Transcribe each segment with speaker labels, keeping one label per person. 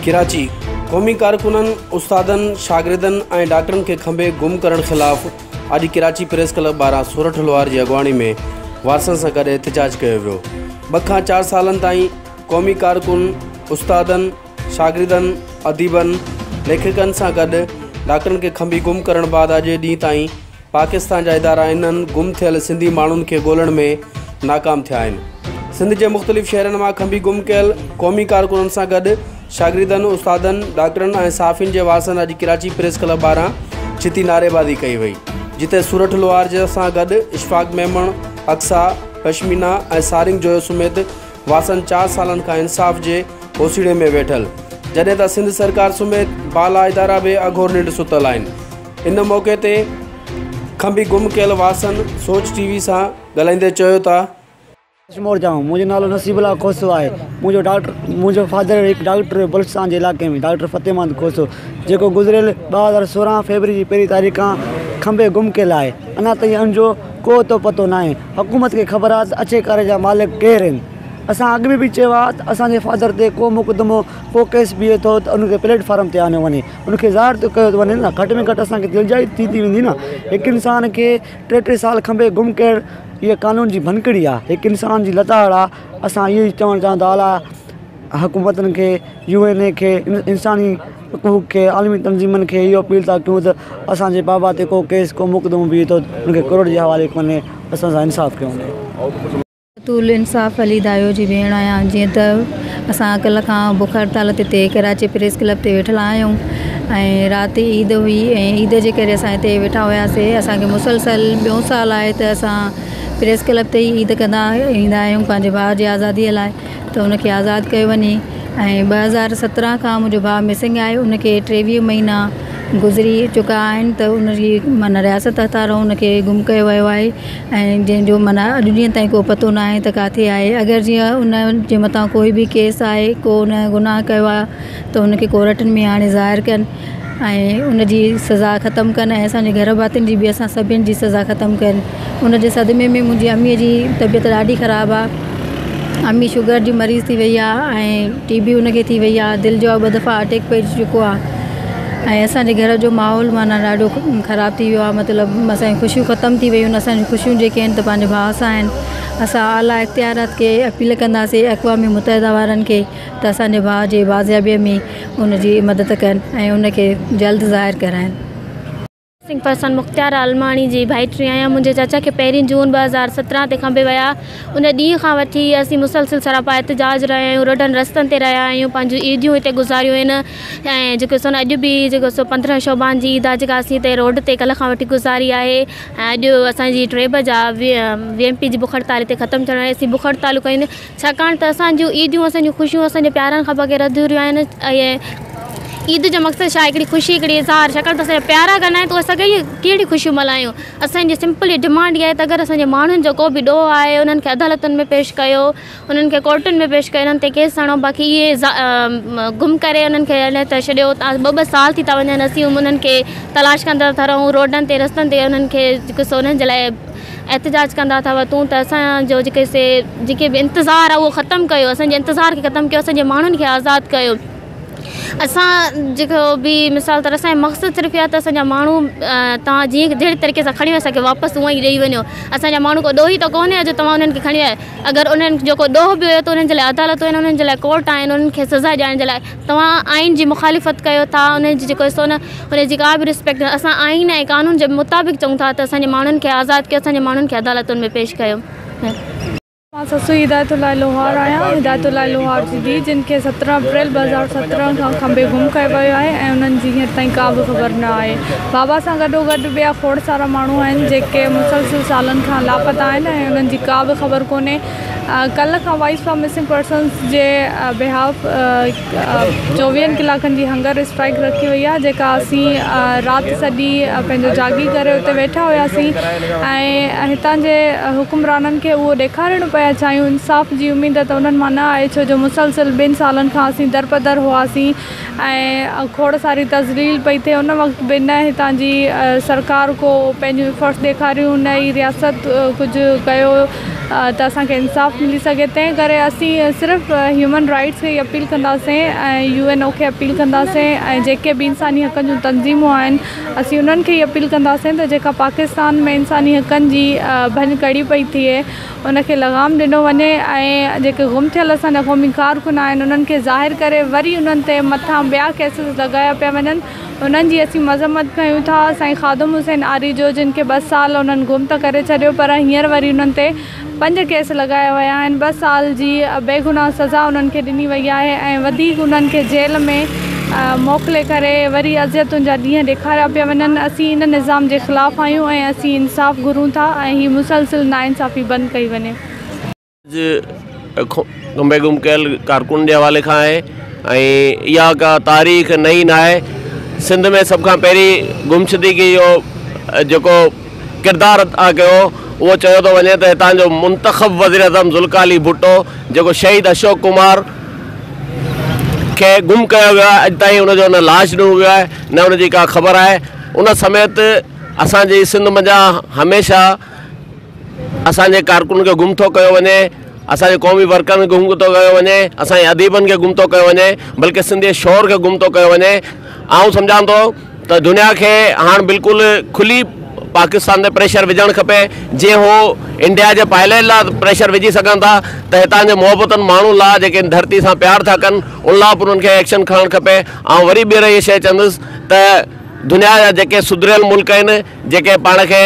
Speaker 1: ڪراچي، قومي ڪارڪنن، استادن، شاگردن ۽ ڊاڪٽرن کي کنڀي گم ڪرڻ خلاف اڄ ڪراچي پريس ڪلب ٻاهران سورٺ لوهار جي اڳواڻي ۾ وارثن سان گڏ احتجاج ڪيو ويو. 2 کان 4 سالن تائين قومي ڪارڪن، استادن، شاگردن، اديبن، ليکڪن سان گڏ ڊاڪٽرن کي کنڀي گم ڪرڻ بعد اڄ ڏينهن تائين پاڪستان جا ادارا انهن گم ٿيل سنڌي ماڻهن کي ڳولڻ ۾ ناڪام ٿيا آهن. سنڌ جي مختلف شهرن مان کنڀي گم ڪيل قومي ڪارڪنن سان گڏ شاگردن، استادن، ڊاڪٽرن ۽ صحافين جي وارثن اڄ ڪراچي پريس ڪلب ٻاهران ڇتي نعريبازي ڪئي وئي، جتي سورٺ لوهار سان گڏ اشفاق ميمڻ، اقصيٰ، پشمينا ۽ سارنگ جويو سميت وارثن 4 سالن کان انصاف جي اوسيڙي ۾ ويٺل، جڏهن ته سنڌ سرڪار سميت بالا ادارا به اگهور ننڊ ستل آهن. ان موقعي تي کنڀي گم ڪيل وارثن سوچ ٽي وي سان ڳالهائيندي چيو ته.
Speaker 2: ڪشمور ڄائو، منهنجو نالو نصيب الله کوسو آهي، منهنجو ڊاڪٽر منهنجو فادر هڪ ڊاڪٽر هيو بلوچستان جي علائقي ۾ ڊاڪٽر فتح محمد کوسو جيڪو گذريل 2016 فيبروري جي پهرين تاريخ کان کنڀي گم ڪيل آهي اڃا تائين ان جو ڪو اتو پتو ناهي حڪومت کي خبر آهي ته اڇي ڪاري جا مالڪ ڪير آهن اسان اڳ ۾ به چيو آهي ته اسان جي فادر تي ڪو مقدمو ڪو ڪيس بيهي ٿو ته ان کي پليٽ فارم تي آندو وڃي ان کي ظاهر ته ڪيو وڃي نه گهٽ ۾ گهٽ اسان کي دلجاء ٿي ٿي ويندي نه هڪ انسان کي ٽي ٽي سال کنڀي گم ڪرڻ اها قانون جي ڀڃڪڙي آهي هڪ انسان جي لتاڙ آهي اسان اهو ئي چوڻ چاهيون ٿا اعليٰ حڪومتن کي يو اين اي کي انساني حقوق کي عالمي تنظيمن کي اهو اپيل ٿا ڪيون ته اسان جي بابا تي ڪو ڪيس ڪو مقدمو بيهي ٿو ان کي ڪورٽ جي حوالي ڪيو وڃي اسان سان انصاف ڪيو وڃي.
Speaker 3: بتول انصاف علي دايو جي ڀيڻ آهيان جيئن ته اسان ڪلهه کان بک هڙتال تي هتي ڪراچي پريس ڪلب تي ويٺل آهيون ۽ رات عيد هئي ۽ عيد جي ڪري اسان هتي ويٺا هياسي اسان کي مسلسل ٻيون سال آهي ته اسان پريس ڪلب تي ئي عيد ڪندا ايندا آهيون پنهنجي ڀاء جي آزادي لاء ته ان کي آزاد ڪيو وڃي ۽ 2017 کان منهنجو ڀاء مسنگ آهي ان کي 23 مهينا گذري چڪا آهن ته ان جي معنيٰ رياست هٿاران ان کي گم ڪيو ويو آهي ۽ جنهن جو معنيٰ اڄ ڏينهن تائين ڪو پتو نه آهي ته ڪاٿي آهي اگر جيئن ان جي مٿان ڪوئي به ڪيس آهي ڪو ان گناهه ڪيو آهي ته ان کي ڪورٽن ۾ آڻي ظاهر ڪن ۽ ان جي سزا ختم ڪن ۽ اسان جي گهر ڀاتين جي به اسان سڀني جي سزا ختم ڪن ان جي صدمي ۾ منهنجي اميء جي طبيعت ڏاڍي خراب آهي امي شگر جي مريض ٿي وئي آهي ۽ ٽي بي ان کي ٿي وئي آهي دل جو ٻه دفعا اٽيڪ پئجي چڪو آهي ۽ اسان جي گهر جو ماحول معنيٰ ڏاڍو خراب ٿي ويو آهي مطلب اسان جون خوشيون ختم ٿي ويون آهن اسان جون خوشيون جيڪي آهن ته پنهنجي ڀاء سان آهن اسان اعليٰ اختيارات کي اپيل ڪنداسين اقوام متحده وارن کي ته اسان جي ڀاء جي بازيابيء ۾ ان جي مدد ڪن ۽ ان کي جلد ظاهر ڪرائين.
Speaker 4: مسنگ پرسن مختيار عالماڻي جي ڀائٽي آهيان منهنجي چاچا کي پهرين جون 2017 تي کنڀي ويا ان ڏينهن کان وٺي اسين مسلسل سراپا احتجاج رهيا آهيون روڊن رستن تي رهيا آهيون پنهنجون عيديون هتي گذاريون آهن ۽ جيڪو سو اڄ به جيڪو سو 15 شعبان جي عيد آهي جيڪا اسين هتي روڊ تي ڪلهه کان وٺي گذاري آهي ۽ اڄ اسان جي ٽي بجا وي ايم پي جي بک هڙتال هتي ختم ٿيڻ واري اسين بک هڙتالون ڪيون ڇاڪاڻ ته اسان جون عيديون اسان جون خوشيون اسان جي پيارن کان بغير اڌوريون آهن ۽ عيد جو مقصد ڇا آهي هڪڙي خوشي هڪڙي اظهار ڇاڪاڻ ته اسان جا پيارا گڏ نه آهن ته اسان ڪهڙي خوشيون ملهايون اسان جي سمپل هي ڊمانڊ اها آهي ته اگر اسان جي ماڻهن جو ڪو به ڏوهه آهي انهن کي عدالتن ۾ پيش ڪيو انهن کي ڪورٽن ۾ پيش ڪيو انهن تي ڪيس هڻو باقي اهي گم ڪري انهن کي ائين ته ڇڏيو ٻه ٻه سال ٿي ٿا وڃن اسين انهن کي تلاش ڪندا ٿا رهون روڊن تي رستن تي انهن کي جيڪو سو انهن جي لاء احتجاج ڪندا ٿا وتون ته اسان جو جيڪي سي جيڪي به انتظار آهي اهو ختم ڪيو اسان جي انتظار کي ختم ڪيو اسان جي ماڻهن کي آزاد ڪيو اسان جيڪو به مثال طور اسان جو مقصد صرف اهو آهي ته اسان جا ماڻهو توهان جيئن جهڙي طريقي سان کڻي ويا اسان کي واپس اونئن ئي ڏئي وڃو اسان جا ماڻهو ڪو ڏوهي ته ڪونهي جو توهان انهن کي کڻي ويا اگر انهن جو ڪو ڏوهه به هيو ته انهن جي لاء عدالتون آهن انهن جي لاء ڪورٽ آهن انهن کي سزا ڏيارڻ جي لاء توهان آئين جي مخالفت ڪيو ٿا انهن جي جيڪو سو نه ان جي ڪا به ريسپيڪٽ نه اسان آئين ۽ قانون جي مطابق چئون ٿا ته اسان جي ماڻهن کي آزاد ڪيو اسان جي ماڻهن کي عدالتن ۾ پيش ڪيو.
Speaker 5: مان سسئي هدايت الله لوهار آهيان هدايت الله لوهار جي ڌيء جن کي 17 اپريل 2017 کان کنڀي گم ڪيو ويو آهي ۽ انهن جي هينئر تائين ڪا به خبر نه آهي بابا سان گڏوگڏ ٻيا کوڙ سارا ماڻهو آهن جيڪي مسلسل سالن کان لاپتا آهن ۽ انهن جي ڪا به خبر ڪونهي ڪلهه کان وائس فار مسنگ پرسنز جي بيهاف چوويهن ڪلاڪن جي هنگر اسٽرائيڪ رکي وئي آهي جيڪا اسين رات سڄي پنهنجو جاڳي ڪري اتي ويٺا هياسين ۽ هتان جي حڪمرانن کي اهو ڏيکارڻ پيا چاهيون انصاف جي اميد ته انهن مان نه آهي ڇو جو مسلسل ٻن سالن کان اسين درپدر هئاسين ۽ کوڙ ساري تذليل پئي ٿئي ان وقت به نه هتان جي سرڪار ڪو پنهنجون افرٽس ڏيکاريون نه ئي رياست ڪجهه ڪيو. ته اسان کي انصاف ملي سگهي. تنهن ڪري اسين صرف هيومن رائٽس کي ئي اپيل ڪنداسين ۽ يو اين او کي اپيل ڪنداسين ۽ جيڪي به انساني حقن جون تنظيمون آهن اسين انهن کي ئي اپيل ڪنداسين ته جيڪا پاڪستان ۾ انساني حقن جي ڀڃڪڙي پئي ٿئي ان کي لغام ڏنو وڃي ۽ جيڪي گم ٿيل اسان جا قومي ڪارڪن آهن انهن کي ظاهر ڪري وري انهن تي مٿان ٻيا ڪيسز لڳايا پيا وڃن انهن جي اسين مذمت ڪيون ٿا. سائين خادم حسين آريجو جن کي 2 سال انهن گم ته ڪري ڇڏيو پر هينئر وري انهن تي 5 ڪيس لڳايا ويا آهن. 2 سال جي بيگناهه سزا انهن کي ڏني وئي آهي ۽ وڌيڪ انهن کي جيل ۾ موڪلي ڪري وري اذيتن جا ڏينهن ڏيکاريا پيا وڃن. اسين ان نظام جي خلاف آهيون ۽ اسين انصاف گهرون ٿا ۽ هي مسلسل ناانصافي بند ڪئي وڃي.
Speaker 6: اڄ کنڀي گم ڪيل ڪارڪن جي حوالي کان آهي ۽ اها ڪا تاريخ نئين نه آهي. سنڌ ۾ سڀ کان پهرين گمشدگي جو جيڪو ڪردار ادا ڪيو اهو چيو ٿو وڃي ته هتان جو منتخب وزيراعظم ذوالفقار علي ڀٽو جيڪو شهيد اشوڪ ڪمار کي گم ڪيو ويو آهي اڄ تائين ان جو نه لاش ڏنو ويو آهي نه ان جي ڪا خبر آهي. ان سميت اسان جي سنڌ منجهان هميشه اسان جي ڪارڪنن کي گم ٿو ڪيو وڃي، اسان جي قومي ورڪرن کي گم ٿو ڪيو وڃي، اسان جي اديبن کي گم ٿو ڪيو وڃي، بلڪه سنڌي شعور کي گم ٿو ڪيو وڃي. آئون سمجهان ٿو ته دنيا کي هاڻ بلڪل کلي پاڪستان تي پريشر وجهڻ کپي، جيئن هو انڊيا جي پائليٽ لاء پريشر وجهي سگهن ٿا ته هتان جي محبتن ماڻهن لاء جيڪي ڌرتي سان پيار ٿا ڪن ان لاء به انهن کي ايڪشن کڻڻ کپي. آئون وري ٻيهر اها شيء چوندس ته دنيا جا جيڪي سڌريل ملڪ آهن جيڪي پاڻ کي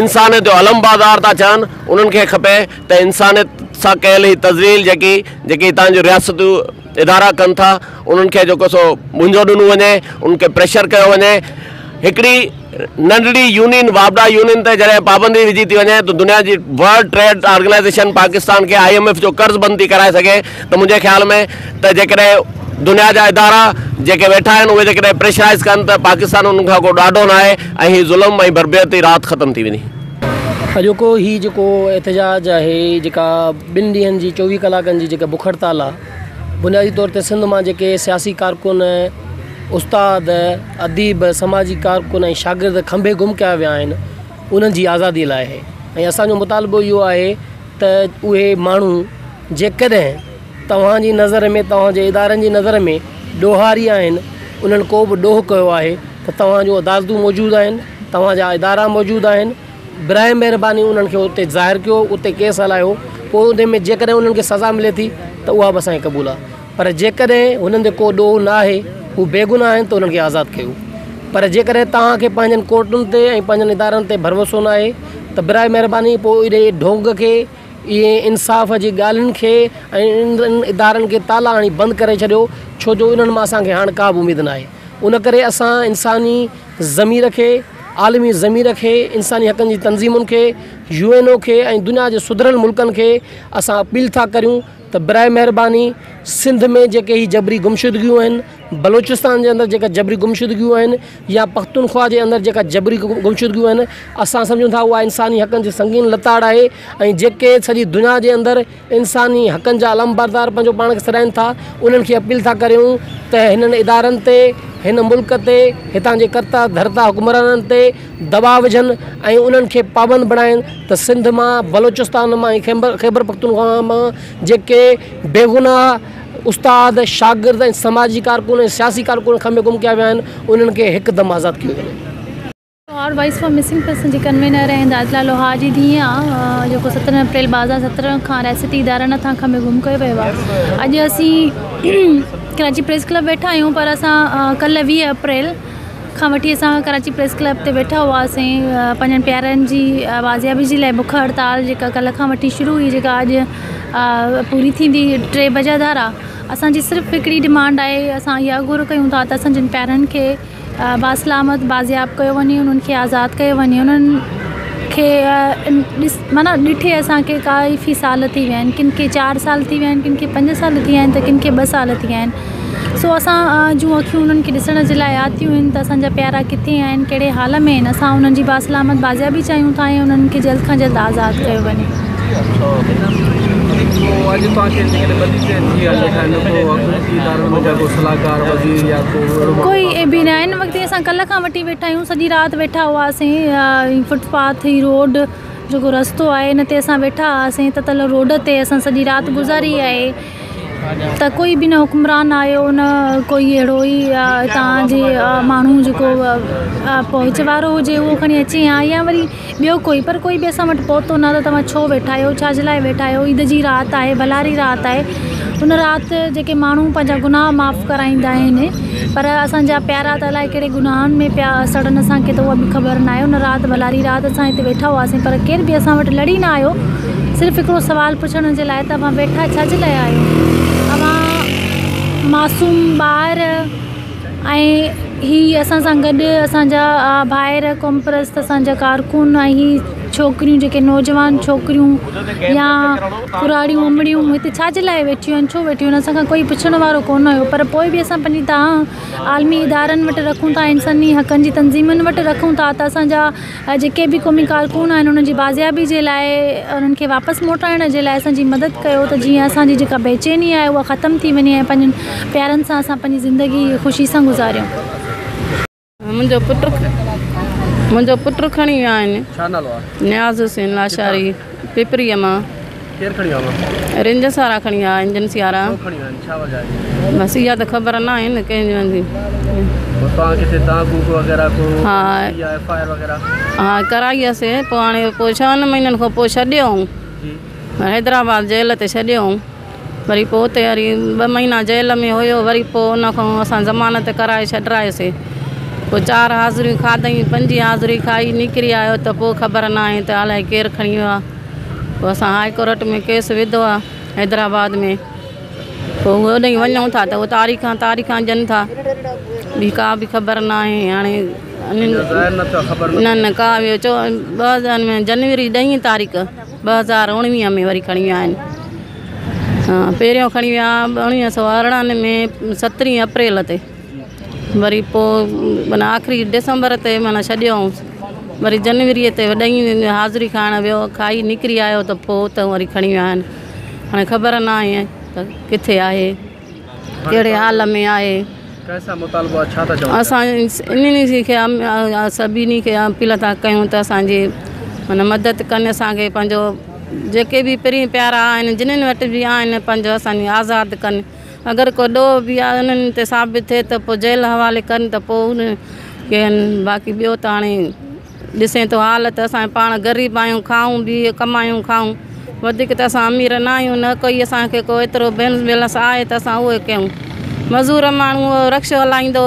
Speaker 6: انسانيت جو علمبردار ٿا چون انهن کي کپي ته انسانيت سان ڪيل هي تذليل جيڪي جيڪي هتان جون رياستون ادارا ڪن ٿا انهن کي جيڪو سو منهنجو ڏنو وڃي انهن کي پريشر ڪيو وڃي. هڪڙي ننڍڙي يونين واپڊا يونين تي جڏهن پابندي وجهي ٿي وڃي ته دنيا جي ورلڊ ٽريڊ آرگنائيزيشن پاڪستان کي I M F جو قرض بند ٿي ڪرائي سگهي ته منهنجي خيال ۾ ته جيڪڏهن دنيا جا ادارا جيڪي ويٺا آهن اهي جيڪڏهن پريشرائز ڪن ته پاڪستان انهن کان ڪو ڏاڍو ناهي ۽ هي ظلم ۽ بربريت جي رات ختم ٿي ويندي.
Speaker 7: اڄوڪو هي جيڪو احتجاج آهي جيڪا ٻن ڏينهن جي 24 ڪلاڪن جي جيڪا بک هڙتال آهي بنيادي طور تي سنڌ مان جيڪي سياسي ڪارڪن استاد اديب سماجي ڪارڪن ۽ شاگرد کنڀي گم ڪيا ويا آهن انهن جي آزادي لاء آهي ۽ اسان جو مطالبو اهو آهي ته اهي ماڻهو جيڪڏهن توهان جي نظر ۾ توهان جي ادارن جي نظر ۾ ڏوهاري آهن، انهن ڪو به ڏوهه ڪيو آهي ته توهان جون عدالتون موجود آهن، توهان جا ادارا موجود آهن، براء مهرباني انهن کي اتي ظاهر ڪيو، اتي ڪيس هلايو، پوء ان ۾ جيڪڏهن انهن کي سزا ملي ٿي ته اها به اسان کي قبول آهي پر جيڪڏهن هنن تي ڪو ڏوهه نه آهي، هو بيگناهه آهن ته انهن کي آزاد ڪيو پر جيڪڏهن توهان کي پنهنجن ڪورٽن تي ۽ پنهنجن ادارن تي ڀروسو نه آهي ته براء مهرباني پوء انهي ڍونگ کي اهي انصاف جي ڳالهين کي ۽ انهن ادارن کي تالا هڻي بند ڪري ڇڏيو ڇو جو انهن مان اسان کي هاڻ ڪا به اميد ناهي ان ڪري اسان انساني ضمير کي عالمي ضمير کي انساني حقن جي تنظيمن کي يو اين او کي ۽ دنيا جي سڌريل ملڪن کي اسان اپيل ٿا ڪريون ته براء مهرباني سنڌ ۾ جيڪي هي جبري گمشدگيون آهن بلوچستان جي اندر جيڪا جبري گمشدگيون آهن يا پختونخوا جي اندر جيڪا جبري گمشدگيون آهن اسان سمجهون ٿا اها انساني حقن جي سنگين لتاڙ آهي ۽ جيڪي سڄي دنيا جي اندر انساني حقن جا علمبردار پنهنجو پاڻ کي سڏائين ٿا انهن کي اپيل ٿا ڪريون ته هنن ادارن تي هن ملڪ تي هتان جي ڪرتا ڌرتا حڪمرانن تي دٻاء وجهن ۽ انهن کي پابند بڻائين ته سنڌ مان بلوچستان مان ۽ خيبر پختونخوا مان جيڪي بيگناهه استاد، شاگرد ۽ سماجي ڪارڪن ۽ سياسي ڪارڪن کنڀي گم ڪيا ويا آهن انهن کي هڪدم آزاد ڪيو وڃي.
Speaker 4: لوهار وائس فار مسنگ پرسن جي ڪنوينر ۽ هدايت الله لوهار جي ڌيء آ جيڪو 17 اپريل 2017 کان رياستي ادارن هٿان کنڀي گم ڪيو ويو آ اڄ اسين ڪراچي پريس ڪلب ويٺا آهيون پر اسان ڪلهه 20 اپريل کان وٺي اسان ڪراچي پريس ڪلب تي ويٺا هئاسين پنهنجن پيارن جي بازيابي جي لاء بک هڙتال جيڪا ڪلهه کان وٺي شروع هئي جيڪا اڄ پوري ٿيندي 3 بجا ڌارا اسان جي صرف هڪڙي ڊمانڊ آهي اسان اها گهر ڪيون ٿا ته اسان جن پيارن کي باسلامت بازياب ڪيو وڃي انهن کي آزاد ڪيو وڃي انهن کي ڏس معنيٰ ڏٺي اسان کي ڪافي سال ٿي ويا آهن ڪن کي 4 سال ٿي ويا آهن ڪن کي 5 سال ٿي ويا آهن ته ڪن کي 2 سال ٿي ويا آهن سو اسان جون اکيون انهن کي ڏسڻ جي لاء آتيون آهن ته اسان جا پيارا ڪٿي آهن ڪهڙي حال ۾ آهن اسان انهن جي باسلامت بازيابي چاهيون ٿا ۽ انهن کي جلد کان جلد آزاد ڪيو وڃي. ڪوئي به نه هن وقت اسان ڪلهه کان وٺي ويٺا آهيون سڄي رات ويٺا هئاسين فٽ پاٿ هي روڊ جيڪو رستو آهي ان تي اسان ويٺا هئاسين تتل روڊ تي اسان سڄي رات گذاري آهي ته ڪوئي به نه حڪمران آيو نه ڪوئي اهڙو ئي هتان جي ماڻهو جيڪو پهچ وارو هجي اهو کڻي اچي ها يا وري ٻيو ڪوئي پر ڪوئي به اسان وٽ پهتو نه ته توهان ڇو ويٺا آهيو ڇا جي لاءِ ويٺا آهيو عيد جي رات آهي ڀلاري رات آهي ان رات جيڪي ماڻهو پنهنجا گناهه معاف ڪرائيندا آهن پر اسان جا پيارا ته الائي ڪهڙي گناهن ۾ پيا سڙن اسان کي ته اها به خبر ناهي ان رات ڀلاري رات اسان هتي ويٺا هئاسين پر ڪير به اسان وٽ لڙي نه آيو صرف هڪڙو سوال پڇڻ جي لاءِ ته اوهان ويٺا ڇا جي لاءِ آهيو اوهان معصوم ٻار ۽ هي اسان سان گڏ اسان جا ڀائر قومپرست اسان جا ڪارڪن ۽ هي ڇوڪريون جيڪي نوجوان ڇوڪريون يا ڪراڙيون امڙيون هتي ڇا جي لاءِ ويٺيون آهن ڇو ويٺيون آهن اسان کان ڪوئي پڇڻ وارو ڪونه هيو پر پوءِ به اسان پنهنجي دانهن عالمي ادارن وٽ رکون ٿا انساني حقن جي تنظيمن وٽ رکون ٿا ته اسان جا جيڪي به قومي ڪارڪن آهن انهن جي بازيابي جي لاءِ انهن کي واپس موٽائڻ جي لاءِ اسان جي مدد ڪيو ته جيئن اسان جي جيڪا بيچيني آهي اها ختم ٿي وڃي ۽ پنهنجن پيارن سان اسان پنهنجي زندگي خوشي سان گذاريون.
Speaker 8: منهنجو پٽ منهنجو پٽ کڻي ويا آهن.
Speaker 1: ڇا نالو آهي؟
Speaker 8: نياز حسين لاشاري پپريء مان.
Speaker 1: ڪير کڻي ويو آهي؟
Speaker 8: رينجرس وارا کڻي ويا ايجنسي وارا.
Speaker 1: ڇو کڻي ويا آهن؟ ڇا وجه آهي؟
Speaker 8: بس اها ته خبر نه آهي نه ڪنهن جي.
Speaker 1: پوء توهان ڪٿي دانهن ڪوڪ وغيره ڪو
Speaker 8: ها
Speaker 1: يا ايف I R وغيره؟
Speaker 8: ها ڪرائي هئس پوء هاڻي پوء ڇهن مهينن کان پوء ڇڏيو
Speaker 1: جي
Speaker 8: حيدرآباد جيل تي ڇڏيو وري پوء اتي وري ٻه مهينا جيل ۾ هيو وري پوء ان کان اسان ضمانت ڪرائي ڇڏرايوسين پوء چار حاضريون کاڌئين پنجين حاضري کائي نڪري آيو ته پوء خبر نه آهي ته الائي ڪير کڻي ويو آهي پوءِ اسان هاءِ ڪورٽ ۾ ڪيس وڌو آهي حيدرآباد ۾ پوءِ اوڏي وڃون ٿا ته اهي تاريخان تاريخان ڏين ٿا ٻي ڪا به خبر نه آهي هاڻي نه نه ڪا به چو 2000 ۾ جنوري 10 تاريخ 2019 ۾ وري کڻي ويا آهن. ها پهريون کڻي ويا 1918 ۾ 17 اپريل تي وري پوءِ معنيٰ آخري ڊسمبر تي معنيٰ ڇڏيائونس وري جنوريءَ تي ڏهين حاضري کائڻ ويو کائي نڪري آيو ته پوءِ اتان وري کڻي ويا آهن. هاڻي خبر نه آهي ته ڪٿي آهي ڪهڙي حال ۾ آهي.
Speaker 1: ڪنهن سان مطالبو آهي ڇا ٿا چئو؟
Speaker 8: اسان انهن کي سڀني کي اپيل ٿا ڪيون ته اسان جي معنيٰ مدد ڪن اسان کي پنهنجو جيڪي به پرين پيارا آهن جنهن وٽ به آهن پنهنجو اسان کي آزاد ڪن. اگر ڪو ڏوهه به آهي انهن تي ثابت ٿئي ته پوءِ جيل حوالي ڪن ته پوءِ ان کي باقي ٻيو ته هاڻي ڏسين ٿو حالت اسان پاڻ غريب آهيون کائون به ڪمايون کائون وڌيڪ ته اسان امير نه آهيون نه ڪوئي اسان کي ڪو ايترو بيلنس آهي ته اسان اهو ڪيون. مزور ماڻهو رڪشو هلائيندو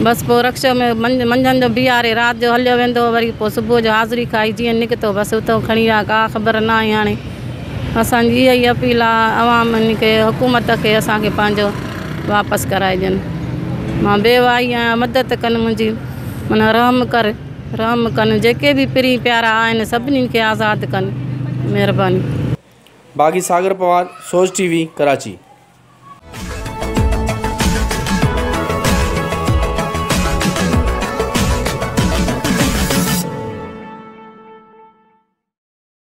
Speaker 8: بس پوءِ رڪشو ۾ منجهند جو بيهاري رات جو هليو ويندو وري پوءِ صبح جو حاضري کائي جيئن نڪتو بس اتان کڻي ويا ڪا خبر نه آهي. هاڻي اسان جي اها ئي اپيل آهي عوامن کي حڪومت کي اسان کي پنهنجو واپس ڪرائي ڏين. مان بيواهي آهيان مدد ڪن منهنجي معنيٰ رحم ڪر رحم ڪن جيڪي به پرين پيارا آهن سڀني کي آزاد ڪن. مهرباني.
Speaker 1: باغي ساگر پوار، سوچ ٽي وي، ڪراچي.